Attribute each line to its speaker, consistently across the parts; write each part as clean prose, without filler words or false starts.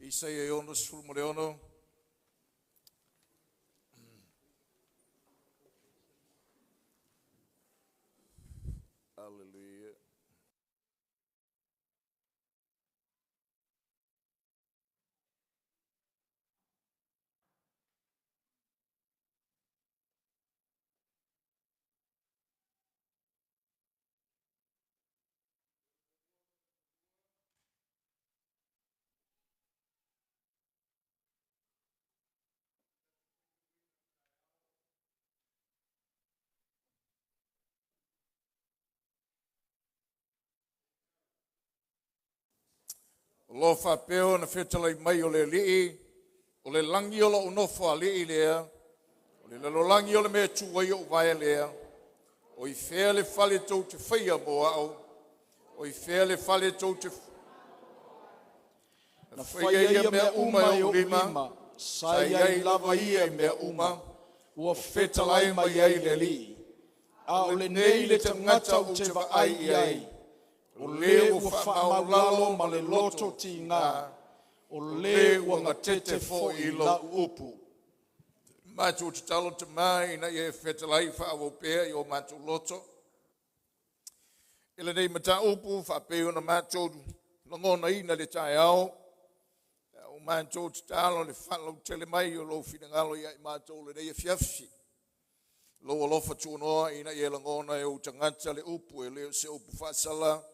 Speaker 1: Isaia e 66. Aleluia. O lo o faapea ona fetalai mai o le Alii, o le lagi o lou nofo alii lea, o le lalolagi o le mea e tu ai ou vae lea, o i fea le fale tou te faia mo au, o i fea le fale tou te
Speaker 2: Na faia ia mea uma e ou lima, sa i ai lava ia i mea uma, ua fetalai mai ai le Alii. A o lenei le tagata ou te vaai i ai, o le ua faamaualalo ma le loto tiga, o le ua gatete foi i lau upu.
Speaker 1: Matou tatalo Tamā ina ia e fetalai faaauau pea i o matou loto i lenei mataupu faapei ona matou lagonaina i le taeao. Ua matou tatalo i le faalautele mai o lou finagalo ia i matou i lenei afiafi. Lou alofa tuanoa ina ia lagona e ou tagata le upu, e le o se upu faasala,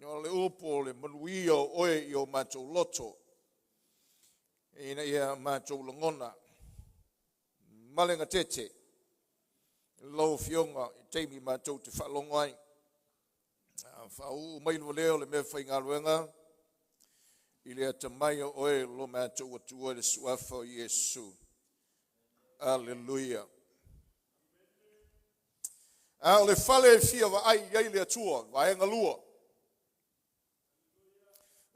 Speaker 1: o le upu o le manuia o oe i o matou loto, ina ia matou lagona ma le gatete lau Afioga i taimi matou te faalogo ai. Faauu mai le leo o le mea faigaluega i le atamai o oe lo matou Atua i le suafa o Iesu. Aleluia. A o le fale e fia vaai i ai le Atua, vaega lua.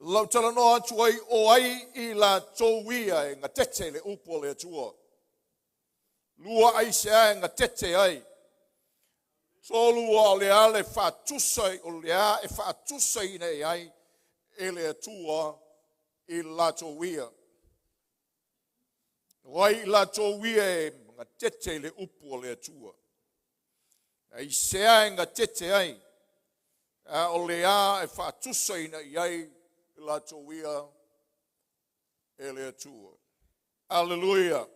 Speaker 1: Lau talanoa atu ai o ai i latou ia e gatete le upu o le Atua. Lua ai se a e gatete ai. Tolu o le a le faatusa o le a e faatusaina i ai e le Atua i latou ia. O ai i latou ia e gatete i le upu o le Atua. Aisea e gatete ai, a o le a e faatusaina i ai i latou ia e le Atua. Aleluia.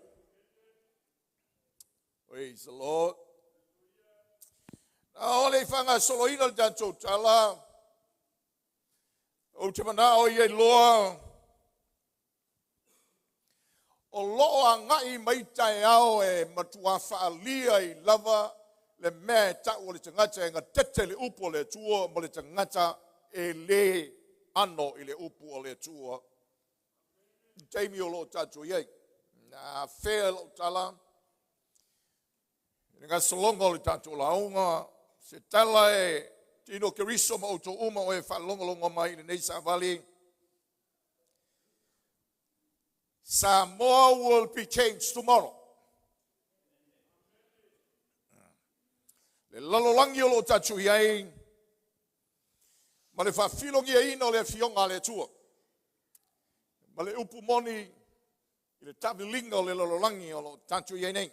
Speaker 1: Praise the Lord. A o le i faagasoloina le tatou tala, ou te manao ia iloa o lo o agai mai taeao e matua faaalia ai lava le mea e tau o le tagata e gatete le upu o le Atua ma le tagata e le ano i le upu o le Atua. I taimi o lo o tatou i ai. Na afea lau tala i le gasologa o le tatou lauga, se tala e tino Keriso ma outou uma o e faalogologo mai i lenei savali. Samoa will be changed tomorrow. Le lalolagi o lo o tatou i ai ma le faafilogiaina o le afioga a le Atua ma le upu moni i le taaviliga o le lalolagi o lo o tatou i ai nei.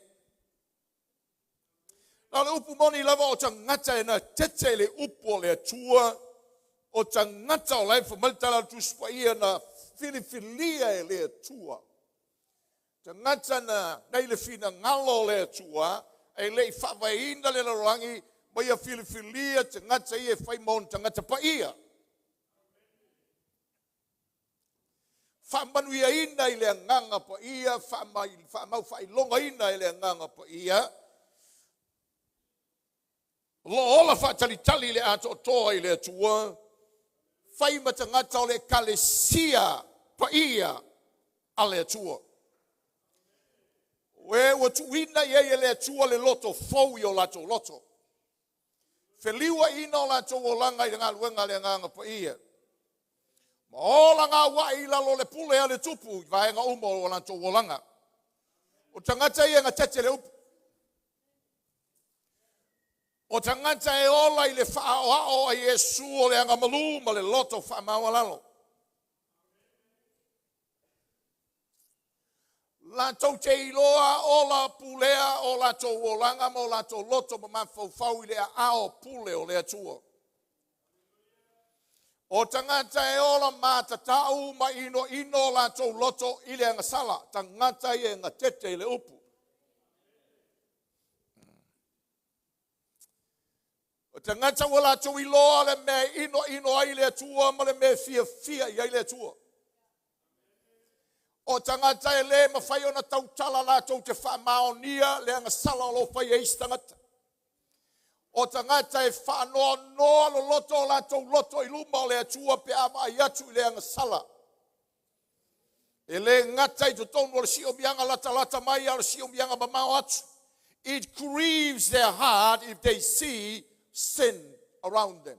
Speaker 1: Na o le upu moni lava o tagata e gatete i le upu o le Atua, o tagata o la e fai mai le tala a le Tusi Paia na filifilia e le Atua. Tagata na i le finagalo o le Atua e le i faavaeina le lalolagi ma ia filifilia tagata ia e fai ma ona tagata paia. Faamanuiaina i le agaga paia, faamaufaailogaina i le agaga paia, o lo o ola faatalitali i le atoatoa i le Atua, fai ma tagata o le ekalesia paia a le Atua. O e ua tuuina i ai e le Atua le loto fou i o latou loto, feliuaina o latou olaga i le galuega a le agaga paia, ma ola gauai i lalo o le pule a le tupu i vaega uma o latou olaga. O tagata ia e gatete le upu. O tagata e ola i le faaoao a Iesu o le agamalu ma le loto faamaualalo. Latou te iloa ola pulea o latou olaga ma o latou loto ma mafaufau i le aao pule o le Atua. O tagata e ola matatau ma inoino o latou loto i le agasala, tagata ia e gatete i le upu. O tagata ua latou iloa le mea e inoino ai le Atua ma le mea e fiafia i ai le Atua. O tagata e le mafai ona tautala latou te faamaonia le agasala o lo o fai e isi tagata. O tagata e faanoanoa loloto o latou loto i luma o le Atua pe a vaai atu i le agasala. E le gata i totonu o le siomiaga latalata mai a o le siomiaga mamao atu. It grieves their heart if they see sin around them.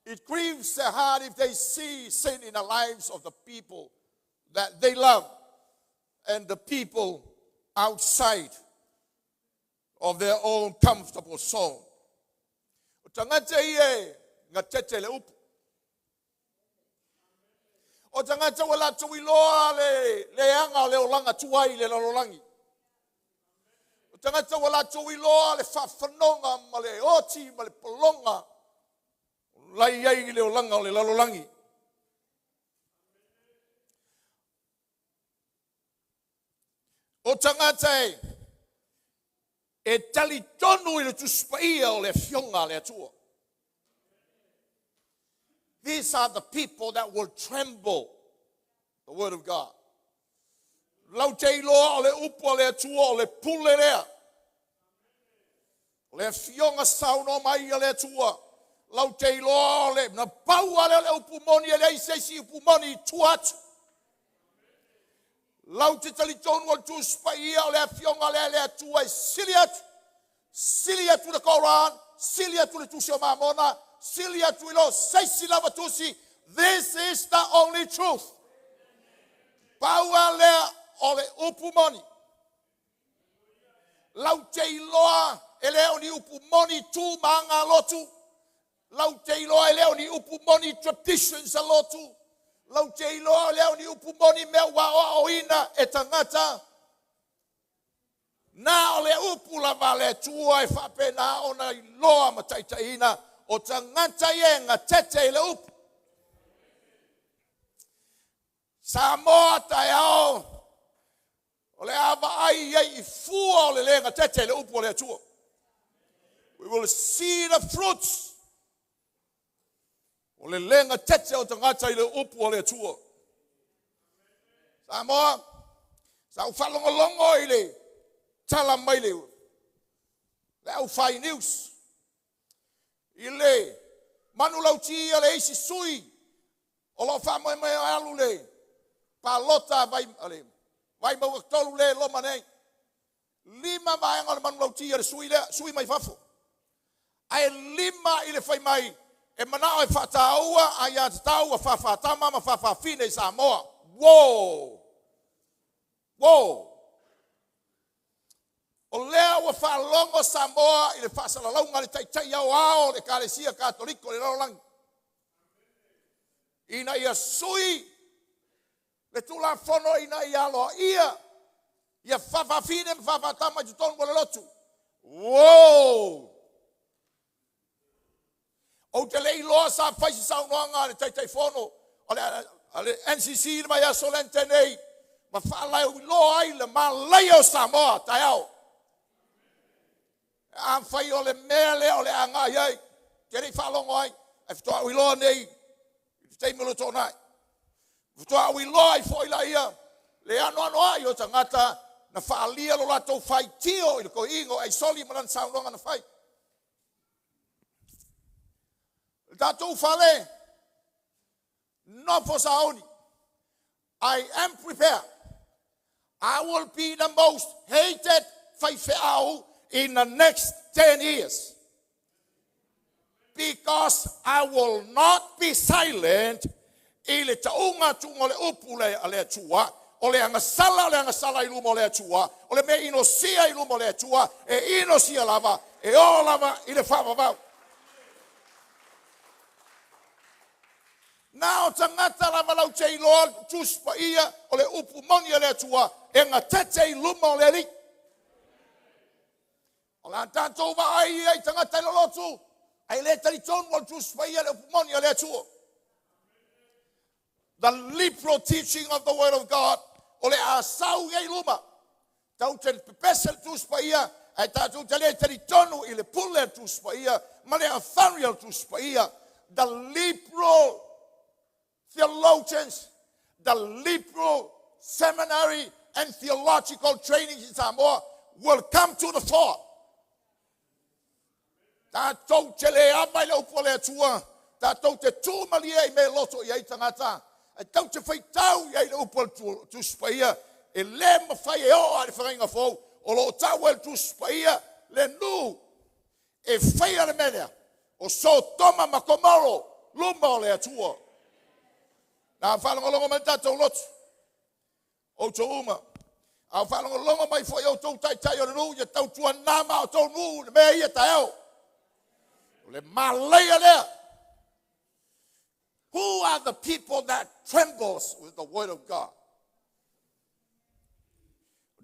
Speaker 1: It grieves their heart if they see sin in the lives of the people that they love and the people outside of their own comfortable zone. O tagata ia e gatete le upu. O tagata ua latou iloa le leaga o le olaga tuai i le lalolagi. O tagata ua latou iloa le faafanoga ma le oti ma le pologa lai ai i le olaga o le lalolagi. O tagata e talitonu i le Tusi Paia o le Afioga a le Atua. These are the people that will tremble the word of God. Lau te iloa o le upu a le Atua o le pule lea. O le afioga saunoa mai a le Atua. Lau te iloa o le na pau lava lea o le upu moni e leai se isi upu moni i tua atu. Lau te talitonu o le Tusi Paia o le afioga lea a le Atua e sili atu, sili atu le Koran, sili atu le Tusi o Mamona, sili atu i lo se isi lava tusi. This is the only truth. Pau lava lea o le upu moni. Lau te iloa e le o ni upu moni tu ma aga a lotu. Lau te iloa e le o ni upu moni traditions a lotu. Lau te iloa e le o ni upu moni mea ua aoaoina e tagata. Na o le upu lava a le Atua e faapena ona iloa ma taitaiina o tagata ia e gatete i le upu. Samoa taeao o le a vaai ai i fua o le le gatete i le upu a le Atua. We will see the fruits o le le gatete o tagata i le upu a le Atua. Samoa, sa ou faalogologo i le tala mai le aufai news i le manulauti a le isi sui o lo o faamoemoe e alu le palota vai, le Vaimauga 3 le loma nei. 5 vaega o le manulauti a le sui lea, sui mai fafo. Ae 5 i le fai mai e manao e faataua aiatatau a faafatama ma faafafine i Samoa. Wow! Wow! O lea ua faalogo Samoa i le faasalalauga a le taitai aoao o le Ekalesia Katoliko i le lalolagi ina ia sui le Tulafono ina ia aloaia ia faafafine ma faafatama i totonu o le lotu. Wow! Ou te le iloa sa fai se saunoaga a le Taitaifono a le NCC i le vaiaso lea na tea nei ma faalauiloa ai le malaia o Samoa taeao. Afai o le mea lea o le a agai ai, te le i faalogo ai, ae faatoa ou iloa nei i le taimi o le toonai. Faatoa ou iloa ai foi laia le anoanoai o tagata na faaalia lo latou faitio i le toeaina o Aisoli ma lana saunoaga na fai. Le tatou fale, nofo sauni. I am prepared. I will be the most hated faifeau in the next 10 years. Because I will not be silent i le tauga atuga o le upu le a le Atua, o le agasala o le agasala i luma o le Atua, o le mea inosia i luma o le Atua, e inosia lava, e oo lava i le faavavau. Na o tagata lava lautē iloa Tusi Paia o le upu moni a le Atua e gatete i luma o le Alii. O le a tatou vaai ia i tagata i le lotu, ae le talitonu o le Tusi Paia le upu moni a le Atua. The liberal teaching of the Word of God o le a sau i luma. Tatou te pepese le Tusi Paia, ae tatou te le talitonu i le pule a le Tusi Paia ma le authority o le Tusi Paia. The liberal theologians, the liberal seminary and theological training in Samoa will come to the fore. Tatou te le ava i le upu a le Atua, tatou te tumalie i mea loto i ai tagata, ae tatou te faitau i ai le upu a le Tusi Paia, e le mafai e oo a le fagaiga fou, o lo o tau e le Tusi Paia le nuu e faia le mea lea, o Sotoma ma Komoro, luma o le Atua. Na faalogologo mai tatou lotu, outou uma, a faalogologo mai foi outou taitai o le nuu, ia tautuana ma outou nuu le mea ia taeao. O le malaia lea. Who are the people that trembles with the word of God?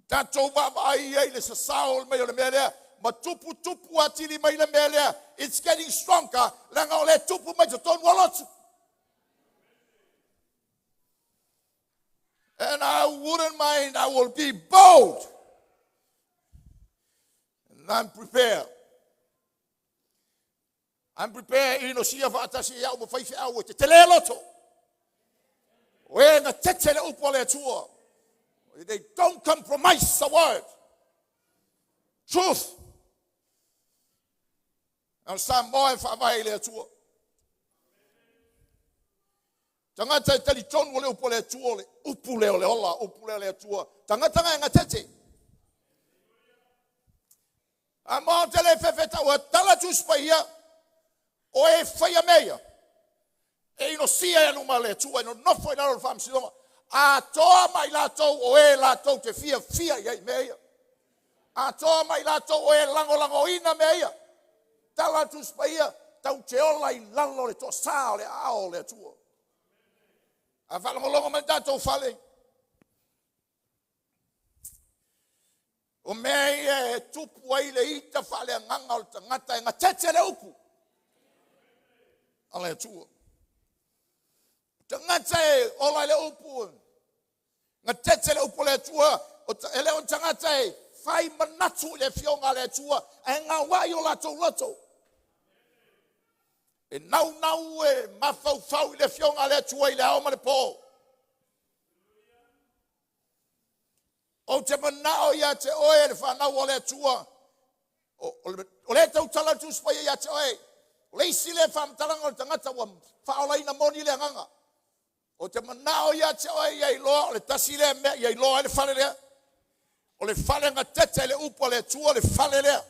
Speaker 1: Tatou vaavaai ai le sasao o le mai o le mea lea, ma tupu tupu atili mai le mea lea. It's getting stronger, leaga o le tupu mai totonu o lotu. And I wouldn't mind, I will be bold. And I'm prepared. I'm prepared inosia faatasi ia ma fai feau e te tele loto. O e na tete le upu a le Atua. They don't compromise the word. Truth. O Samoa e faavae i le Atua. Tagata e talitonu o le upu a le Atua, o le upu lea o le ola, upu lea o le Atua. Tagata nga e gatete. A mo te le fefe tau a tala Tusi Paia, o e faia mea, e inosia e luma le Atua, e nonofo i lalo o le faamasinoga. A toa mai latou o e latou te fia fia i ai mea ia. A toa mai latou o e lagolagoina mea ia. Tala Tusi Paia, tau te ola i lalo le toasā o le aao o le Atua. A faalogologo mai tatou fale, o mea ia e tupu ai le ita faaleagaga o le tagata e gatete le upu a le Atua. Tagata e ola i le upu, gatete le upu a le Atua, e le o tagata e fai manatu i le afioga a le Atua, ae gauai o latou loto. E naunau e mafaufau i le afioga a le Atua i le ao ma le po. Ou te manao ia te oe le whanau o le Atua. O le tautala Tusi Paia ia te oe. O le isi le whamatalaga o le tagata ua whaolaina moni le agaga. O te manao ia te oe ia iloa o le tasi lea mea ia iloa ai le fale lea. O le fale gatete le upu a le Atua le fale lea.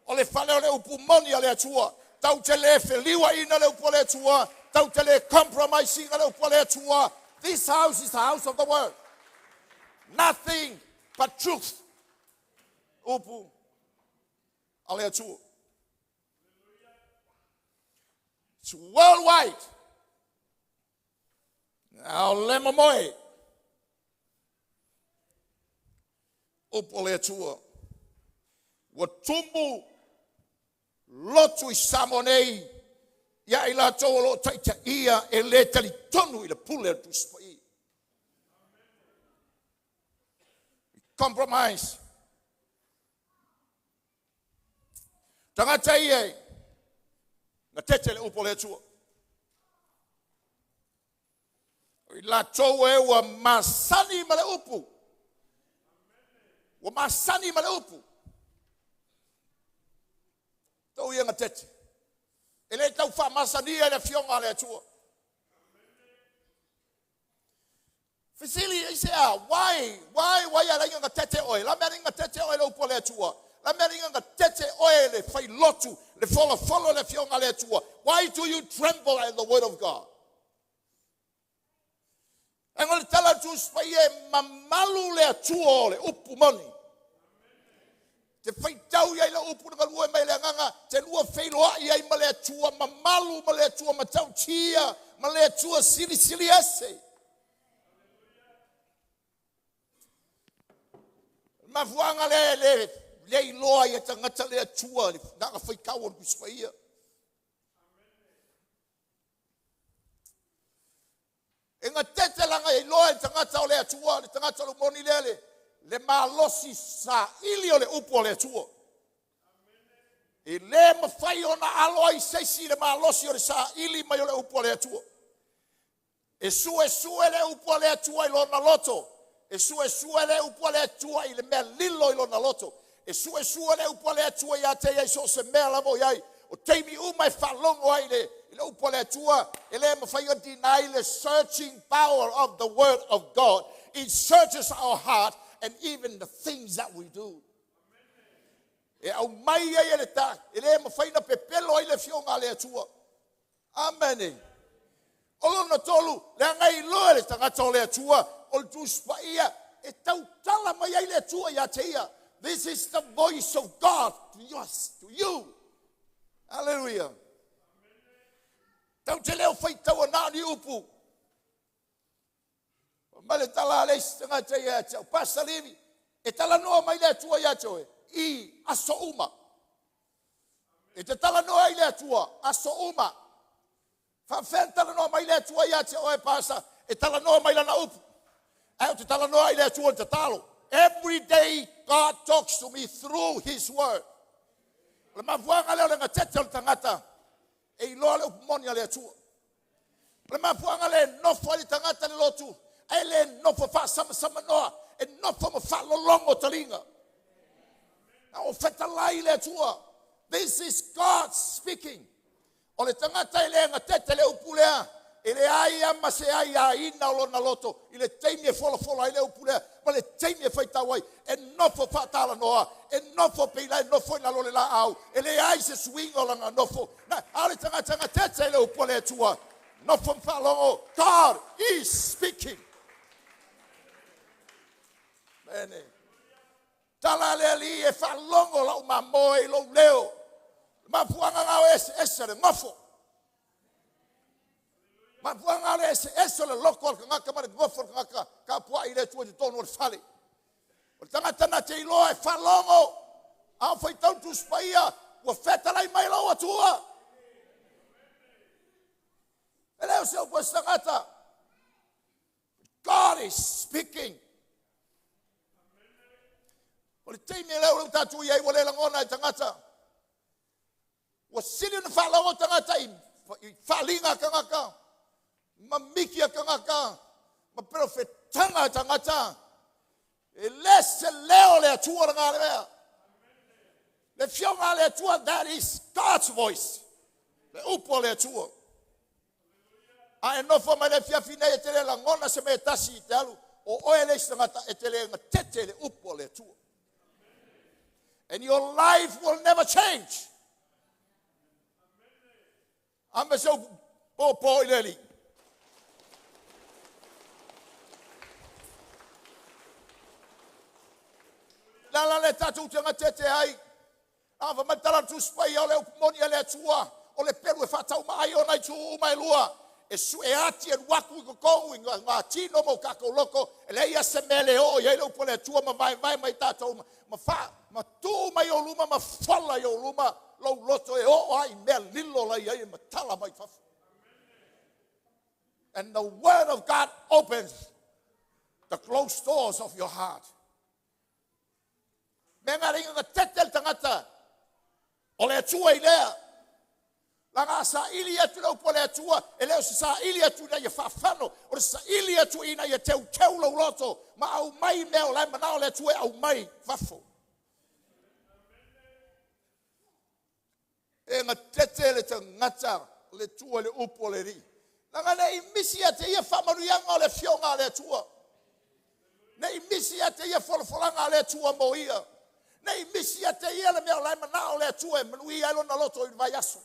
Speaker 1: O le fale o le upu moni a le Atua. Tau te le feliua ina le upu a le Atua. Tau te le compromise ina le upu a le Atua. This house is the house of the word. Nothing but truth. Upu a le Atua. It's worldwide. A o le momoe. Upu a le Atua. Ua tumu lotu i Samoa nei, ia i latou o lo o taitaia e le talitonu i le pule a le Tusi Paia. Compromise. Tagata ia e gatete le upu a le Atua. O i latou e ua masani ma le upu. Ua masani ma le upu. Tau ia gatete. E le tau faamasania le afioga a le Atua. Fesili i se a, why ala inga gatete oe? La mea inga gatete oe le upu a le Atua. La mea inga gatete oe le fai lotu, le folafolo le afioga a le Atua. Why do you tremble at the word of God? E ngole tala Tusi Paia e mamalu le Atua o le upu moni. Te faitau i ai le upu na galue mai le agaga, te lua feiloai ai ma le Atua mamalu, ma le Atua matautia, ma le Atua silisili ese. Mafuaaga lea le le iloa ai e tagata le Atua na ona faitau o le Tusi Paia. E gatete laga e iloa e le tagata o le Atua, le tagata o le moni lea le malosi saili o le upu a le Atua. E le mafai ona alo ai se isi le malosi o le saili mai o le upu a le Atua. E suesue le upu a le Atua i lona loto, e suesue le upu a le Atua i le mea lilo i lona loto, e suesue le upu a le Atua ia te ia i so o se mea lava o i ai. O taimi uma e faalogo ai le upu a le Atua, e le mafai ona deny le searching power of the word of God. It searches our heart and even the things that we do. E aumai ai e le ta, e le mafai ona pepelo ai le afioga a le Atua. Amene. O lona tolu, leaga e iloa e le tagata o le Atua, o le Tusi Paia, e tautala mai ai le Atua ia te ia. This is the voice of God to us, to you. Hallelujah. Tau te leo faitau na o ni upu. Ma le tala a le isi tagata ia te au, Pastor Livi, e talanoa mai le Atua ia te oe, i aso uma. E te talanoa ai le Atua, aso uma. Faafefea ona talanoa mai le Atua ia te oe, Pastor, e talanoa mai lana upu. Ae ou te talanoa i le Atua i le tatalo. Every day God talks to me through His word. O le mafuaaga lea o le gatete o le tagata e iloa le upu moni a le Atua. O le mafuaaga lea e nofo ai le tagata i le lotu, ae le nofo faasamanoa, e nofo ma faalologo taliga. A o fetalai le Atua. This is God speaking. O le tagata e le gatete le upu lea, e leai lava ma se aiaina o lona loto i le taimi e folafola ai le upu lea, ma le taimi e faitau ai, e nofo faatalanoa, e nofo pei la e nofo i lalo o le laau, e leai se suiga o lana nofo. A o le tagata gatete i le upu a le Atua, nofo ma faalogo, God is speaking. Amen. Tala le Alii e faalogo lau mamoe i lou leo. Mafuaaga na o eseese le nofo. Mafuaaga le eseese o le loto o le tagata ma le nofo o le tagata tapuai i le Atua i totonu o le fale. O le tagata na te iloa e faalogo, a o faitau Tusi Paia, ua fetalai mai lou Atua. E le o se upu a se tagata. God is speaking. O le taimi lea ua tatou i ai ua le lagona e tagata. Ua sili ona faalogo tagata i faaliga a tagata, ma miki a tagata, ma perofetaga a tagata. E le se leo le Atua lena le mea. Le afioga a le Atua, that is God's voice. Le upu a le Atua. A e nofo mai le afiafi nei e te le lagona se mea e tasi i te alu, o oe le isi tagata e te le gatete le upu a le Atua. And your life will never change. A me se upu pōpō i le Alii. Le ala le tatou te gatete ai, a fa mai tala Tusi Paia o le upu moni a le Atua, o le pelu e faatauma ai ona itu uma e lua, e sue ati e luaku i totonu i ngā tino ma o tatou loto, e leai lava se mea e le oo i ai le upu a le Atua ma vaevae mai tatou ma fa ma tuu mai ou luma ma fola i ou luma lou loto e oo ai i mea lilo la i ai e matala mai fafo. And the word of God opens the closed doors of your heart. Mea ngā ringa nga tete le tagata o le Atua i lea. Laga a saili atu le upu a le Atua, e le o se saili atu ina ia faafano, o le saili atu ina ia teuteu lou loto, ma aumai mea o la e manao le Atua e aumai fafo. E gatete le tagata o le Atua i le upu a le Alii. Laga ne i misi ia te ia faamanuiaga o le afioga a le Atua. Ne i misi ia te ia folafolaga a le Atua mo ia. Ne i misi ia te ia le mea o la e manao le Atua e manuia ai lona loto i le vaiaso.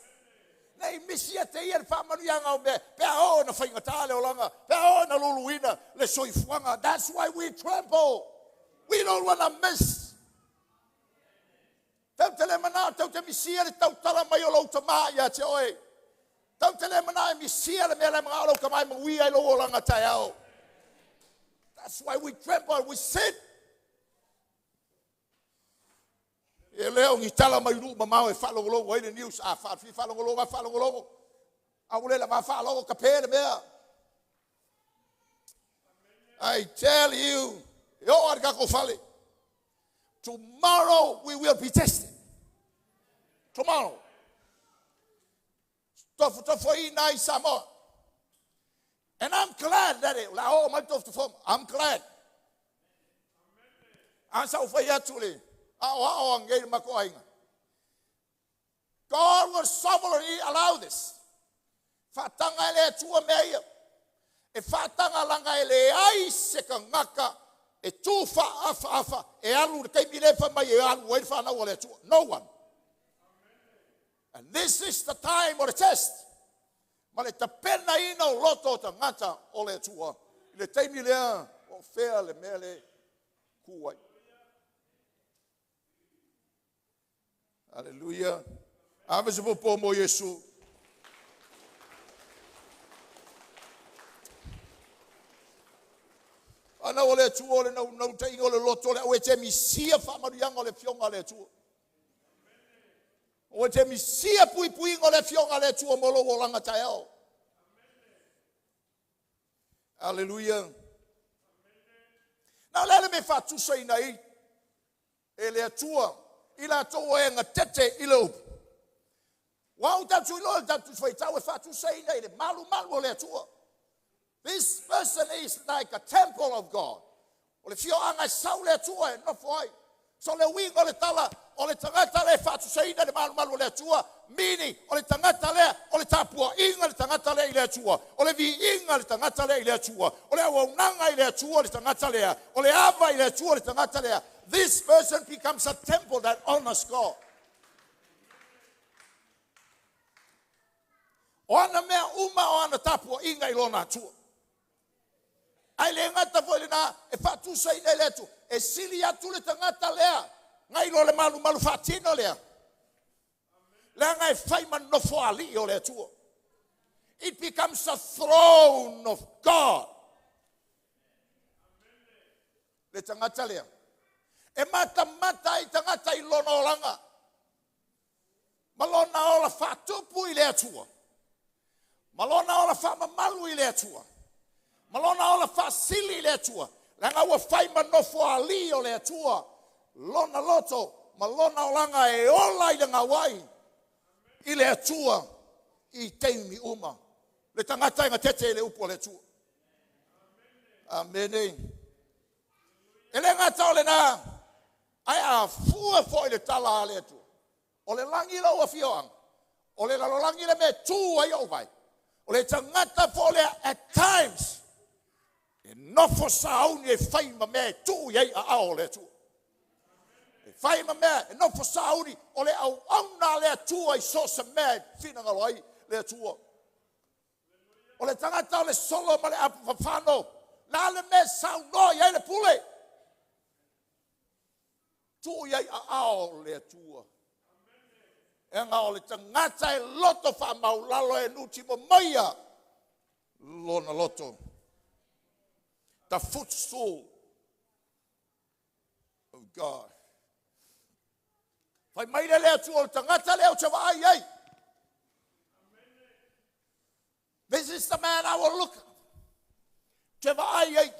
Speaker 1: Ne i misi ia te ia le faamanuiaga o mea, pe a oo ina faigata le olaga, pe a oo ina luluina le soifuaga. That's why we tremble. We don't want to miss. Tau te le manao, tau te misia le tautala mai o lou tamā ia te oe. Tau te le manao e misia le mea le mga o lou tamā e mauia i lou olaga taeao. That's why we tremble, we sit. E le o ni tala mai nuu mamao e faalogologo ai le news. A faafi faalogologo a faalogologo. A ua le lava faalogo ka pe le mea. I tell you, e oo lava i le tatou fale. Tomorrow we will be tested. Tomorrow. Tofotofoina ai Samoa. And I'm glad that it, la oo mai tofotofoga. I'm glad. A sa ou fai atu le aoao anei le matou aiga. God will sovereignly allow this. Faataga e le Atua mea ia. E faataga laga e leai se tagata e tu faaafaafa e alu i le taimi lea e fai mai e alu ai le fanau a le Atua. No one. And this is the time o le test. Ma le tapenaina o loto o tagata o le Atua. I le taimi lea o fea le mea le ku ai. Hallelujah. Ave se popo mo Iesu. Ana o le Atua o le naunautaiga o le loto le au e te misia faamanuiaga o le afioga a le Atua. Ua te misia puipuiga o le afioga a le Atua mo lou olaga taeao. Aleluia. Na o le a le mea e faatusaina ai e le Atua i latou e gatete i le upu? Ua ou tatou iloa le tatou faitau e faatusaina i le malumalu o le Atua. This person is like a temple of God. O le fioaga e sau le Atua e nofo ai. So le uiga o le tala, o le tagata lea e faatusaina le malumalu o le Atua, meaning o le tagata lea, o le tapuaiga le tagata lea i le Atua, o le viiga le tagata lea i le Atua, o le auaunaga i le Atua le tagata lea, o le ava i le Atua le tagata lea. This person becomes a temple that honors God. O ana mea uma o ana tapuaiga i lona Atua. Ae le gata foi lena e faatusaina i le Atua. E sili atu le tagata lea nai lo le malumalu faatino lea. Leaga e fai ma nofoalii o le Atua. It becomes a throne of God. Le tagata lea. E matamata ai tagata i lona olaga. Ma lona ola faatupu i le Atua. Ma lona ola faamamalu i le Atua. Ma lona ola faasili i le Atua. Leaga ua fai ma nofoalii o le Atua. Lona loto ma lona olaga e ola i le gauai i le Atua i taimi uma. Le tagata e gatete i le upu a le Atua. Amene. E le gata o lena, ae a fua foi le tala a le Atua. O le lagi lou afioaga, o le lalolagi le mea e tu ai ou vae. O le tagata foi lea at times e nofo sauni e fai ma mea e tuu i ai aao o le Atua. E fai ma mea e nofo sauni o le auauna a le Atua i so o se mea e finagalo ai le Atua. O le tagata o le solo ma le apufafano, la le mea e saunoa i ai le pule. Tuu i ai aao o le Atua. Leaga o le tagata e loto faamaulalo e nutimo maia lona loto. The footstool of God. Fai mai le le Atua o le tagata lea ou te vaai ai. This is the man I will look. Te vaai ai.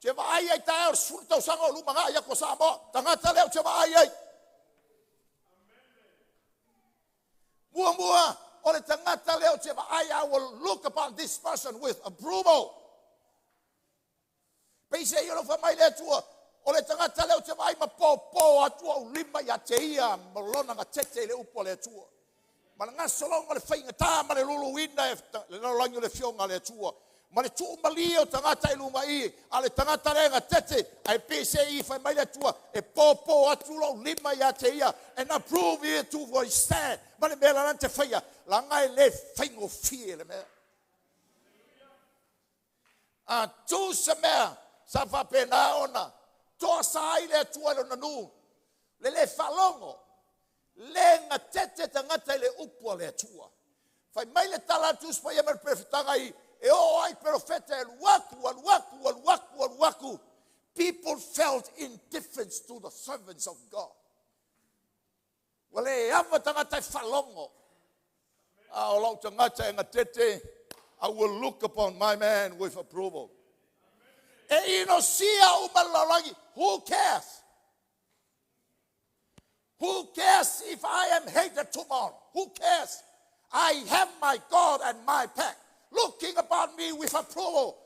Speaker 1: Te vaai ai taeao le 10 tausaga o lumanai atu o Samoa. Tagata lea ou te vaai ai. Muamua o le tagata lea ou te vaai, I will look upon this person with approval. Peisei o lou fai mai le Atua, o le tagata lea ou te vaai ma pōpō atu ou lima ia te ia ma lona gatete i le upu a le Atua. Ma le gasologa o le faigatā ma le luluina e le lalolagi o le afioga a le Atua. Ma le tuumalie o tagata i luga i, a le tagata lea e gatete, ae peisei i fai mai le Atua, e pōpō atu lou lima ia te ia, and approve it to for his stand. Ma le mea la te faia, laga e le faigofie le mea. A tu se mea sa faapena ona toa sa ai le Atua i lona nuu, le le faalogo. Le gatete tagata i le upu a le Atua. Fai mai le tala a le Tusi Paia ma le Perofetaga i e oo ai perofeta e alu atu, alu atu, alu atu, alu atu. People felt indifference to the servants of God. Ua le ava tagata e faalogo. A o lau tagata e gatete, I will look upon my man with approval. E inosia uma le lalolagi. Who cares? Who cares if I am hated tomorrow? Who cares? I have my God and my pack looking upon me with approval.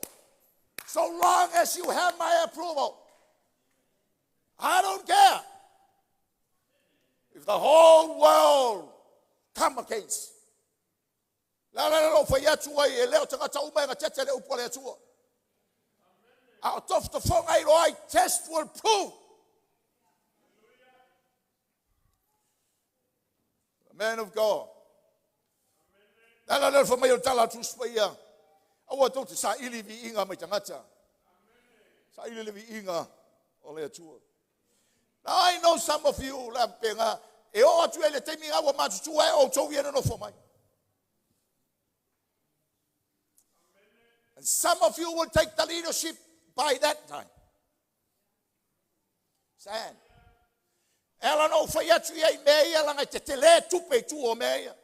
Speaker 1: So long as you have my approval, I don't care if the whole world come against. La la la fai atu ai e leo tagata uma e gatete le upu a le Atua. A o tofotofoga i loa ai, test will prove. The man of God. La la la fa mai o tala atu ia. Aua tou te saili viiga mai tagata. Saili le viiga o le Atua. Now I know some of you la penga e o atu e le taimi nga ua matutua e outou ia na nofo mai. And some of you will take the leadership by that time. Stand. E ala na ou fai atu ia i mea ia langa e te tele tupe i tua o mea ia.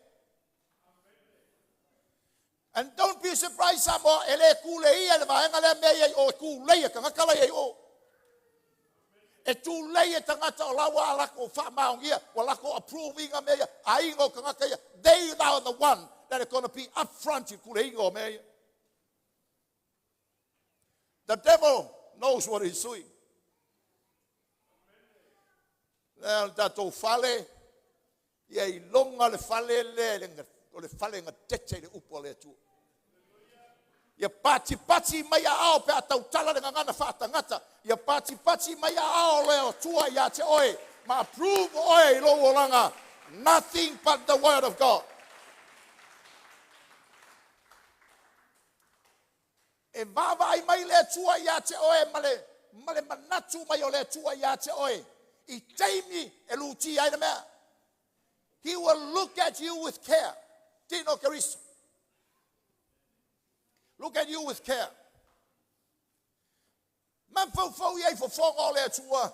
Speaker 1: And don't be surprised Samoa, e le kule ia le vaega lea mea ia i o, e kule ia tagata la ia i o. E tulei e tagata o laua a lako whaamaongia, ua lako approvinga mea ia, aiga o tagata ia. They are the one that are going to be up front i kuleiga o mea ia. The devil knows what he's doing. Lea o le tatou fale, ia iloga le fale lea, o le fale gatete i le upu a le Atua. Ia patipati mai aao pe a tautala le gagana faatagata. Ia patipati mai aao le Atua ia te oe. Ma approve oe i lou olaga. Nothing but the word of God. E vaavaai mai le Atua ia te oe ma le manatu mai o le Atua ia te oe. I taimi e lutia ai le mea. He will look at you with care. Tino Keriso. Look at you with care. Mafaufau ia i fofoga o le Atua.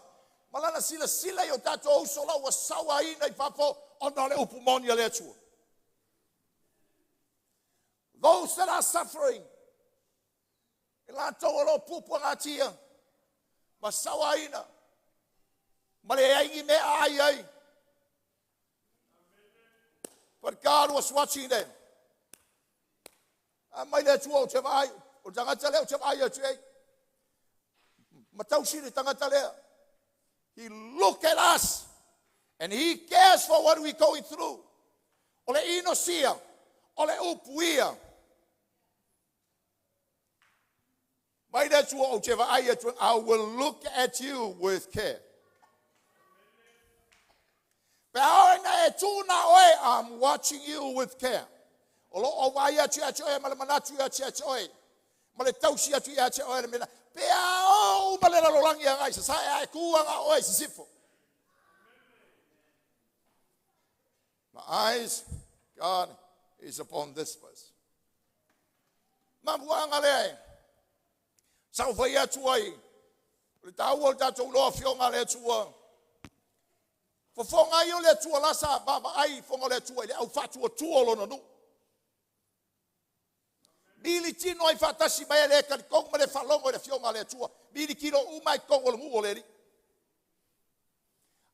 Speaker 1: Ma lana silasila i o tatou uso la ua sauaina i fafo ona o le upu moni a le Atua. Those that are suffering, e latou o lo o puapuagatia ma sauaina ma le ai ni mea ai ai. But God was watching them. A mai le Atua o te vaai, o le tagata lea o te vaai atu ai. Ma tausi le tagata lea. He look at us and he cares for what we going through. O le inosia, o le upu ia. Mai le Atua o te vaai atu, I will look at you with care. Pe a oe na e tū na oe, I'm watching you with care. O lo o vaai atu ia te oe ma le manatu ia te oe. Ma le tausi atu ia te oe le mea. Pe a o uma le lalolagi agai sa sa e ae kū anga oe sisifo. My eyes, God, is upon this person. Mafuaga lea e sa ou fai atu ai, o le taua o le tatou iloa afioga a le Atua. Fofoga ai o le Atua la sa vaavaai i fofoga o le Atua i le au faatuatua o lona nuu. Militino ai faatasi mai e le talitonu ma le faalogo i le afioga a le Atua. Militino uma i totonu o le nuu o le Alii.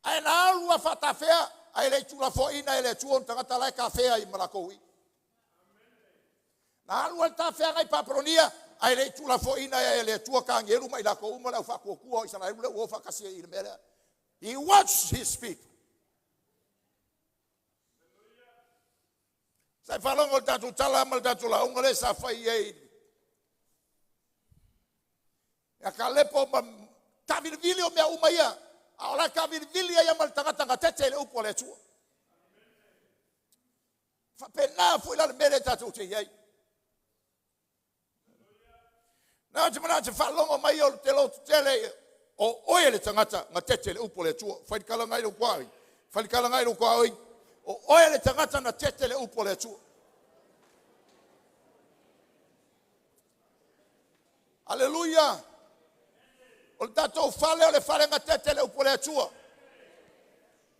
Speaker 1: Ae na alu a faatafea, ae le i tuulafoaiina e le Atua ona tagata la e tafea ai ma latou i. Na alu a le tafeaga i Papelonia, ae le i tuulafoaiina e le Atua Kanielu ma i latou uma le au faatuatua o Isaraelu lea ua o faatasi ai i le mea lea. He watched his people. Sa i faalogo le tatou tala ma le tatou lauga lea sa fai ai. Ia Kalepo ma tavilivili o mea uma ia. A o la tavilivili ai ma le tagata gatete i le upu a le Atua. Faapena foi la le mea lea tatou te i ai. Na te mana te faalogo mai o te loto tele o oe le tagata gatete i le upu a le Atua. Fai le kala ngai lou kuai. Falikalaga i lou tuaoi, o oe le tagata na tete le upu a le Atua. Aleluia! O le tatou fale o le fale na tete le upu a le Atua.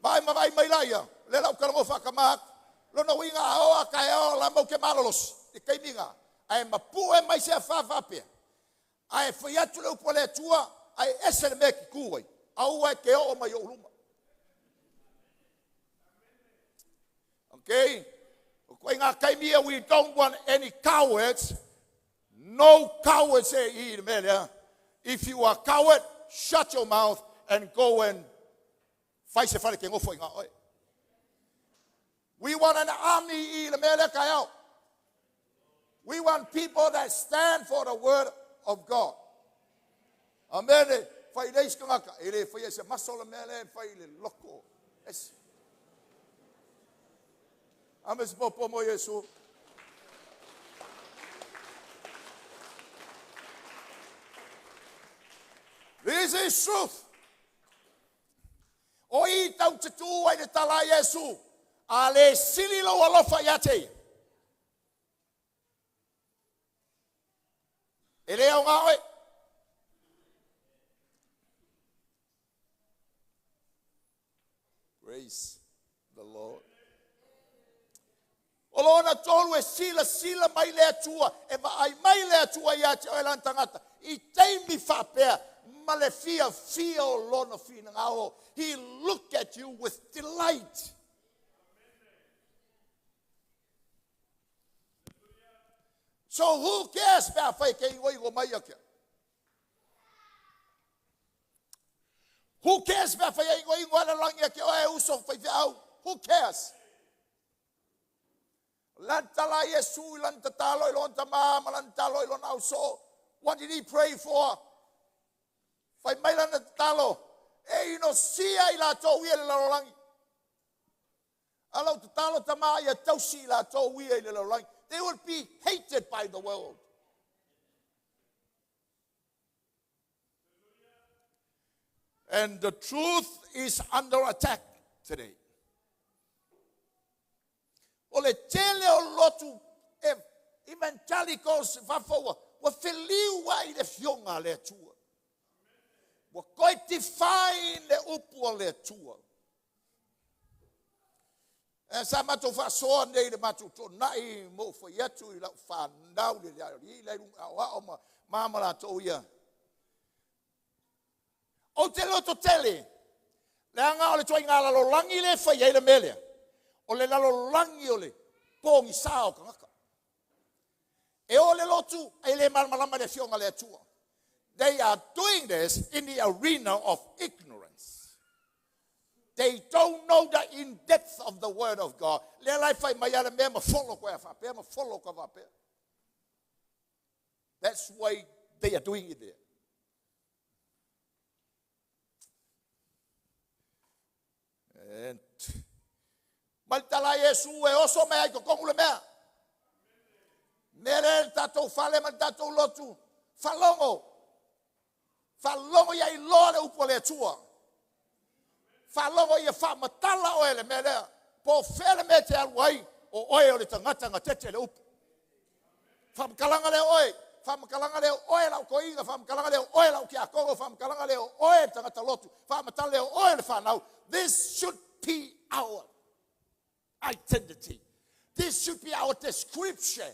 Speaker 1: Vaai ma vaai mai laia, lea la ou talanoa faatama atu. Lona uiga a oo a taeao la matou te malolosi i taimi na, ae mapue mai se afa faapea, ae fai atu le upu a le Atua, ae ese le mea e te tu ai, aua e te oo mai i ou luma. Okay? O ituaiga taimi ia, we don't want any cowards. No cowards e i le mea lea. If you are coward, shut your mouth and go and fai se fale te nofo ai na oe. We want an army i le mea lea taeao. We want people that stand for the word of God. Amen. Fai le isi tagata, e le faia i se maso le mea lea, e fai i le loto. Ese. Ame se popo mo Iesu. This is truth. O i tau te tū ai le tala a Iesu, a le sili lou alofa ia te ia. E le aoga oe. Praise the Lord. O lona tolu e silasila mai le Atua, e vaai mai le Atua ia te oe lana tagata, i taimi faapea ma le fiafia o lona finagalo. He look at you with delight. So who cares pe a fai ke igoigo mai ia kia? Who cares pe a fai e igoigo ala langi a ke oe uso fai feau? Who cares? Lan tala Iesu i lan tatalo i lona tama ma lan talo i lona auso. What did he pray for? Fai mai lana tatalo, e inosia i latou ia i le lalolagi. A lau tatalo tama ia tausi i latou ia i le lalolagi. They will be hated by the world. And the truth is under attack today. O le tele o lotu evangelicals fafo ua feliu ai le fioga a le Atua. Ua toe define le upu a le Atua. E sa matou faasoa nei le matou toonai mo ou fai atu i lau whanau le le alii le lunga aoao ma mama latou ia. Ou te loto tele, leaga o le ituaiga lalolagi lea e fai ai le mea lea, o le lalolagi o le pogisa o tagata. E o le lotu, e le malamalama i le afioga a le Atua. They are doing this in the arena of ignorance. They don't know the in-depth of the word of God. Lea la e fai mai a le mea ma follow koe a faapea, ma follow ka faapea. That's why they are doing it there. And mai le tala a Iesu e oso mai ai totonu le mea. Mea lea le tatou fale ma le tatou lotu. Faalogo. Faalogo ia iloa le upu a le Atua. Faalogo ia faamatala oe le mea lea. Po o fea le mea e te alu ai, o oe o le tagata na tete le upu. Faamatalaga lea oe, faamatalaga lea oe lau toeaina, faamatalaga lea oe lau tiakono, faamatalaga lea oe le tagata lotu, faamatala lea oe le whanau. This should be our identity. This should be our description.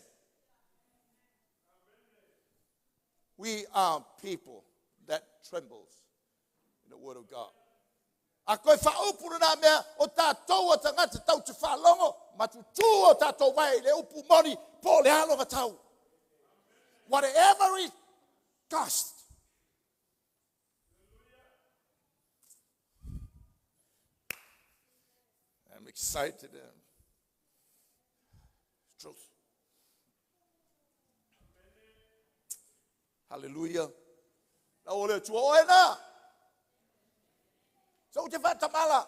Speaker 1: We are people that trembles in the word of God. A toe faaupu lena mea o tatou o tagata tau te faalogo ma tutū o tatou vae i le upu moni po o le a lona tau. Whatever it cost. I'm excited. Truth. Hallelujah. Lau o le Atua oe na. Sa ou te faatamala.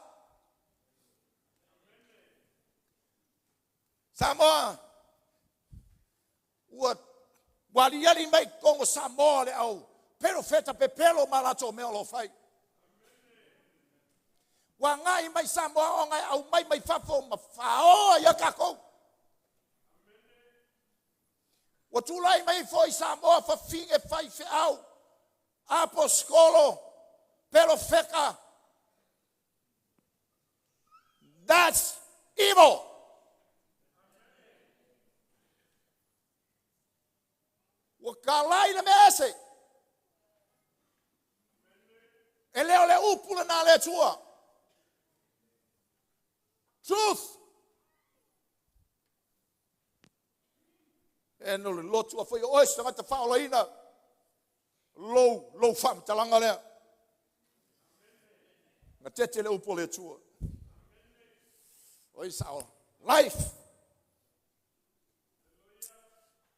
Speaker 1: Samoa, ua ua aliali mai i totonu o Samoa le au perofeta pepelo ma latou mea o lo o fai. Ua agai mai Samoa ona e aumai mai fafo ma faoa ia tatou. Ua tulai mai foi Samoa fafine faifeau, aposetolo, perofeta. That's evil. Ua talai le mea ese. E le o le upu lena a le Atua. Truth. E no le lotu a fai o oe se tagata faaolaina lou, lou faamatalaga lea. Na tete le upu o le Atua. O is our life.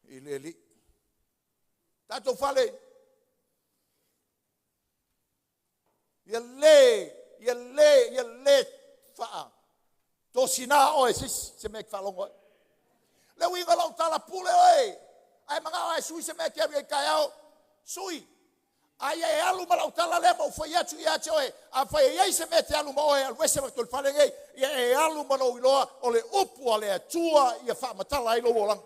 Speaker 1: I le Alii. Tatou fale, ia le, ia le, ia le faa tosina oe se isi, se mea e te faalogo ai. Le uiga o lau tala pule oe, ae manao ae sui se mea e te alu ai taeao, sui. A ia e alu ma lau tala lea ma ou fai atu ia te oe, afai e i ai se mea e te alu ma oe, alu ese ma le fale nei, ia e alu ma lou iloa o le upu a le Atua ia faamatala ai lou olaga.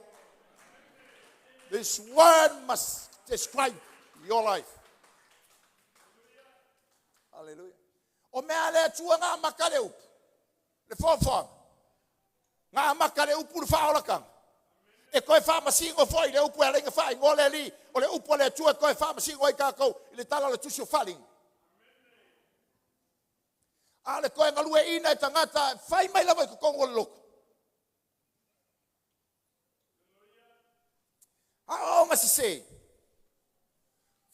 Speaker 1: This word must describe your life. Hallelujah. O mea a le Atua na amata le upu, le foafoaga. Na amata le upu le faaolataga. E toe faamasino foi le upu e ala ai ona faaigoa le Alii, o le upu a le Atua e toe faamasino ai tatou i le tala o le tusi o Faaaliga. A o le toe galueaiina e tagata, e fai mai lava i totonu o le lotu. Aoaoga sese.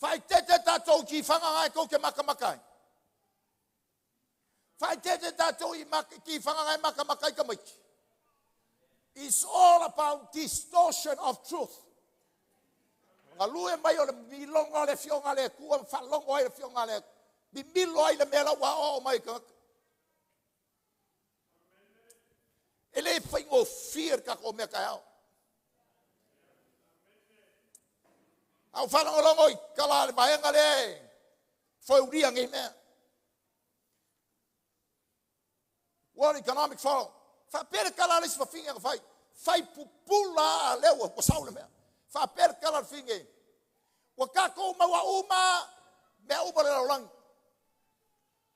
Speaker 1: Faaeteete tatou i tifaga na e tou te matamata ai. Faaeteete tatou i tifaga na e matamata ai tamaiti. It's all about distortion of truth. Galue mai o le miloga o le afioga a le Atua, ma faalogo ai le afioga a le Atua. Mimilo ai le mea la ua aoao mai i tagata. E le faigofie le tatou mea taeao. A ou faalogologo i tala a le vaega lea e foeulia nei mea. World Economic Forum. Faapea le tala a le isi fafine na fai. Fai pupula a lea ua sau le mea. Faapea le tala a le fine. Ua tatou maua uma mea uma o le lalolagi.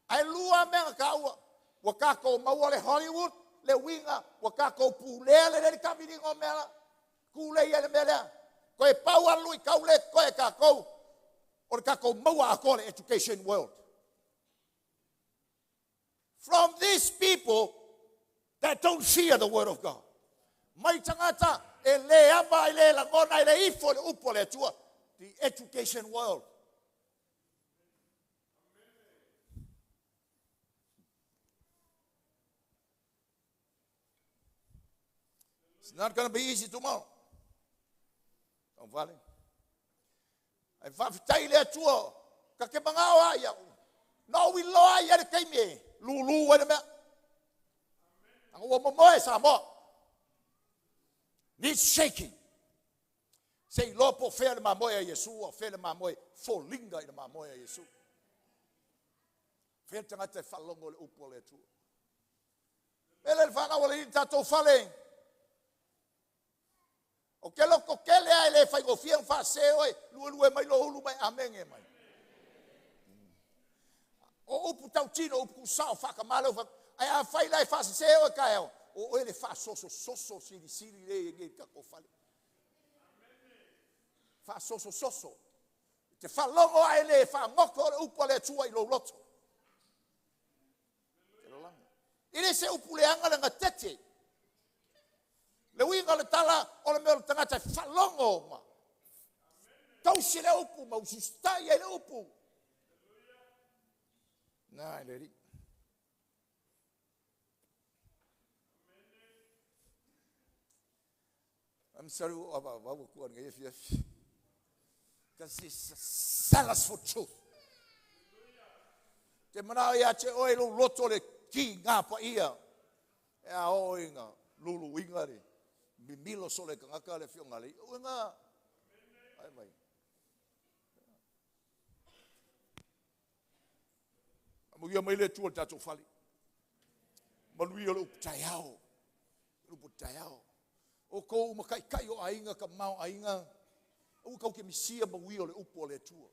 Speaker 1: Ae lua mea na taua. Ua tatou maua le Hollywood, le uiga, ua tatou pulea lelei le taamiliga o mea la. Tulei ai le mea lea. Toe pau lava le luitau lea e totoe tatou, o le tatou maua atoa le education world. From these people that don't fear the word of God. Mai tagata e le ava, e le lagona, e le ifo i le upu a le Atua. The education world. It's not going to be easy tomorrow. Taufale. Ai faafetai le Atua, ka te mangao a ia. Na ou iloa ai le taimi e lulu ai le mea. Anga ua momoe Samoa. Needs shaking. Se iloa po o fea le mamoe a Iesu, a o fea le mamoe foliga i le mamoe a Iesu. Fea le tagata e faalogo i le upu a le Atua. Mele le fanau a le alii tatou fale. O ke loko kele a e le faigofie ona faasese oe, luelue mai lou ulu mai amene mai. O upu tautino, upu tuusao, faatamala leo fai. Ae afai la e faasese oe taeao, o oe le faasosososo silisili le i nei tatou fale. Faasosososo. Te faalogo ae le faagoto o le upu a le Atua i lou loto. E le se upu leaga le gatete. Le uiga o le tala o le mea o le tagata e faalogo ma tausi le upu ma usustai ai le upu. Na, le alii. I'm sorry, ua avavau atu lenei afiafi. Because he's zealous for truth. Te manao ia te oe lou loto le ki ngā paia. E a oo i ngā luluiga le mimilo solo e tagata le afioga le uiga. Ai mai. Amuia mai le Atua i le tatou fale. Manuia o le upu taeao. Le upu taeao. O kou uma taitai o aiga, tama o aiga, aua tou te misia manuia o le upu a le Atua.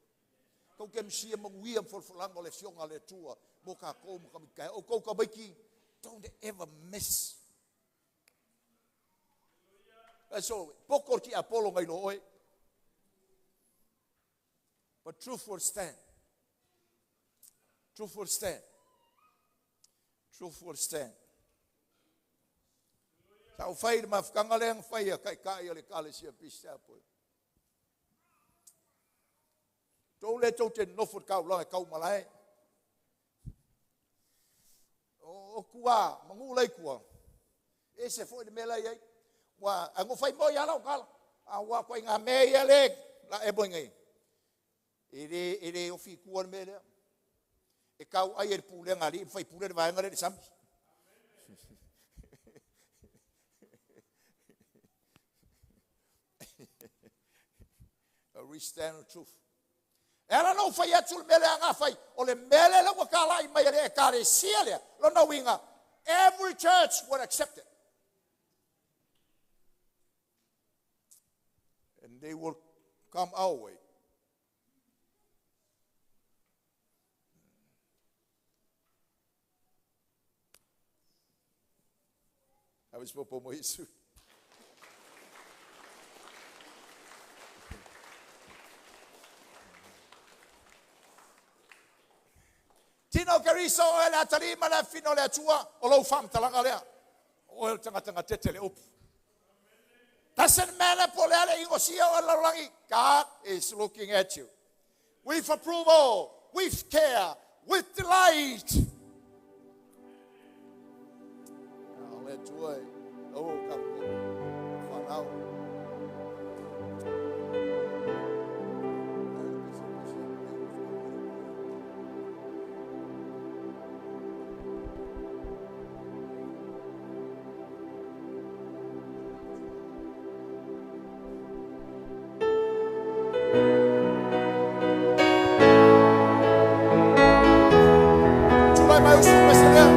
Speaker 1: Tou te misia manuia ma folafolaga o le Afioga a le Atua mo tatou ma tamaiti taeao. O tou tamaiti, don't ever miss. So, poto le tiapolo nai lo oe. But truth will stand. Truth will stand. Truth will stand. Sa ou fai le mafutaga lea na fai a taitai o le Ekalesia Peace Chapel. Tou le tou te nofo i le taulaga e tau malae. O tua, manu la i tua, ese foi le mea la e i ai. Ua, ae na fai moi lava lau tala. A ua ituaiga mea ia le la e moe nei. E le ofi i tua le mea lea. E tau ai e le pulega a alii ma faipule le vaega lea i le sami. We stand on truth. E ala ona ou fai atu le mea lea na fai, o le mea lea ua talai mai e le ekalesia lea, lona uiga, every church will accept it. And they will come our way. Ave se popo mo Iesu. Tino Keriso o le atalii ma le afafine o le Atua, o lou faamatalaga lea. O oe o le tagata gatete le upu. Doesn't matter po o le a le inosia o le lalolagi, God is looking at you. With approval, with care, with delight. O le Atua e, o ka whanau. Tulai mai usu pese lea.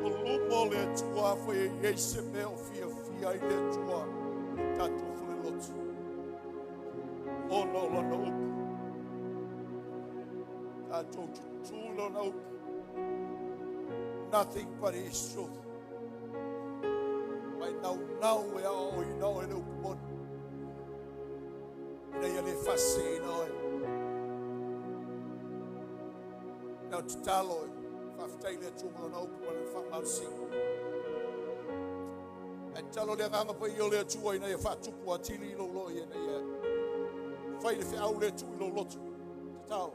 Speaker 1: Luma o le Atua afai e i ai se mea o fiafia ai le Atua i le tatou falelotu, ona o Lana upu. Tatou tutu i Lana upu. Nothing but His truth. Mai naunau e aoaoina oe le upu moni, ina ia le faaseseina oe. Na o tatalo e faafetai i le Atua ma Lona upu ma Lana faamalosiga. Ae tatalo le agaga paia o le Atua ina ia faatupu atili i lou loto ina ia fai le feau le tuu i lou loto. Tatalo.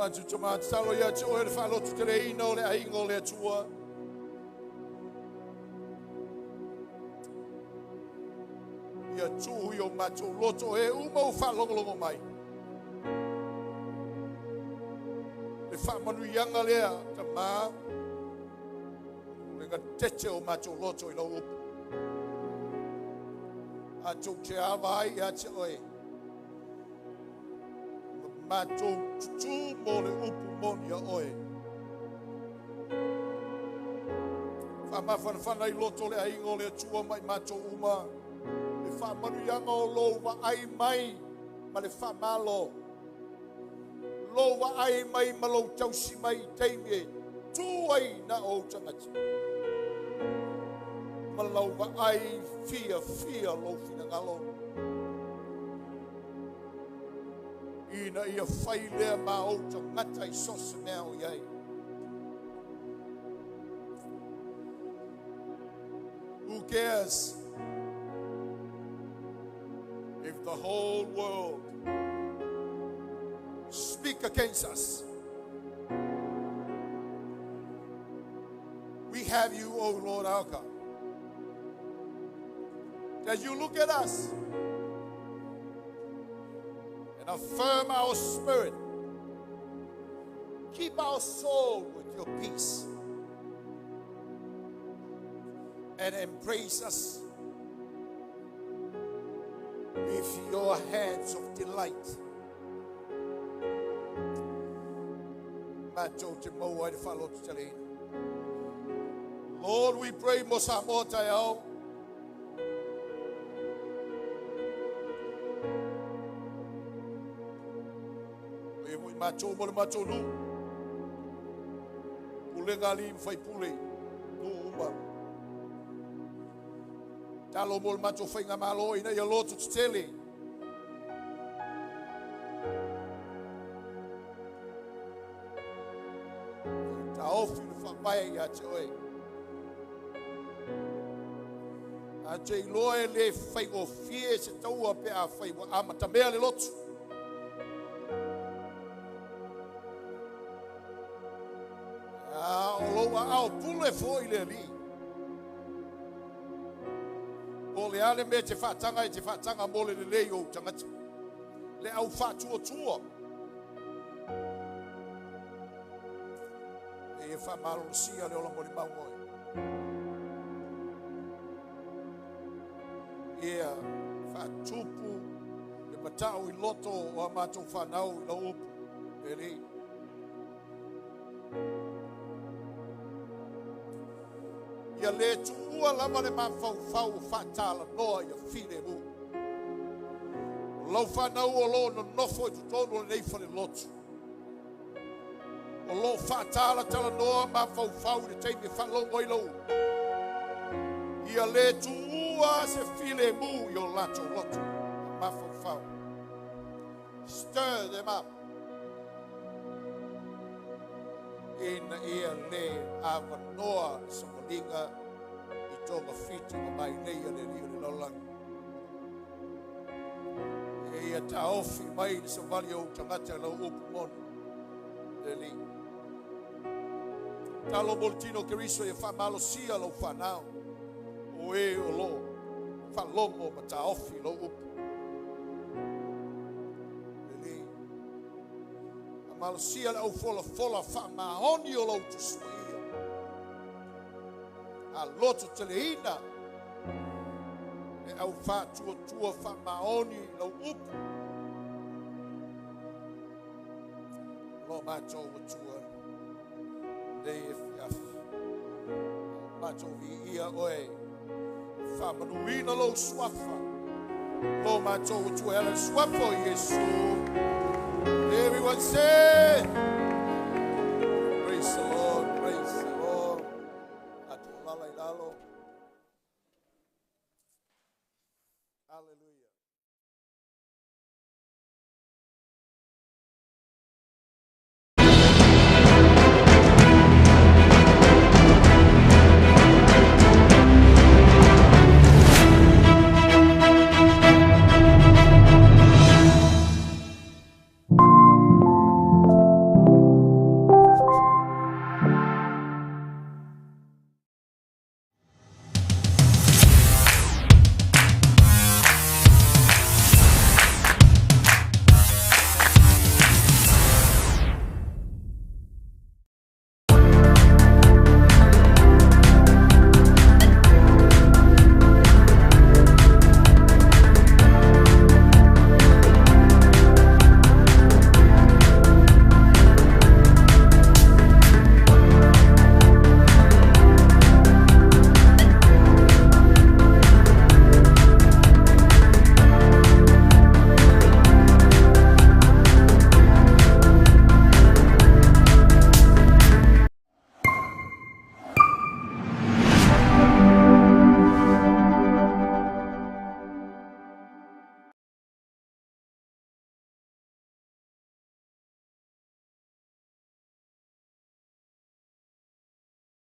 Speaker 1: Matou tama, tatalo ia te oe le faalototeleina o le aiga o le Atua. Ia tuu i o matou loto e uma u faalogologo mai. Le faamanuiaga lea, tama, o le gatete o matou loto i lau upu. Matou te ava ai ia te oe. Matou tutu mo le upu moni a oe. Faamafanafana i loto le aiga o le Atua mai matou uma. Le faamanuiaga o lou vaai mai ma le faamalo. Lou vaai mai ma lou tausi mai i taimi e tu ai na ou tagata. Ma lau vaai fia fia lou finagalo. Ina ia fai lea ma ou tagata i so se mea o i ai. Who cares if the whole world speak against us? We have you, O Lord our God. As you look at us and affirm our spirit, keep our soul with your peace, and embrace us with your hands of delight. Matou te maua ai le faalototeleina. Lord, we pray mo Samoa taeao. E mo i matou mo le matou nuu. Pulega alii ma faipule, nuu uma. Talo mo le matou faigamalo ina ia loto tetele. Taofi le faavae ia te oe. A te iloa e le faigofie se taua pe afai ua amatamea le loto. A o lou aao pule foi le Alii. O le a le mea te faataga e te faataga mo le lelei o ou tagata. Le au faatuatua. E ia faamalolosia le ola molimau oe. Ia faatupu le matau i loto o a matou whanau i lau upu. E Alii. Ia le tuua lava le mafaufau o faatalanoa ia filemu. O lau whanau o lo nonofo i totonu o lenei falelotu. O lo faatalatala mafaufau i le taimi e faalogo ai lau. Ia le tuua se filemu i o latou loto. Mafaufau. Stir them up. Ina ia le avanoa le savaliga i togafiti ma mailei a le Alii o le lalolagi. E ia taofi mai le savali o ou tagata lau upu moni. Le Alii. Talo mo le tino o Keriso ia faamalosia lau fanau, o e o lo o faalogo ma taofi lou upu. Le Alii, faamalosia le aufolafola faamaoni o lou Tusi Paia, a lototeleina le au faatuatua faamaoni i lau upu. Lo matou Atua, nei afiafi, matou viia oe, faamanuina lou suafa, lo matou Atua e ala i le suafa o Iesu. Everyone say, praise the Lord, praise the Lord. Tatou lala i lalo. Hallelujah.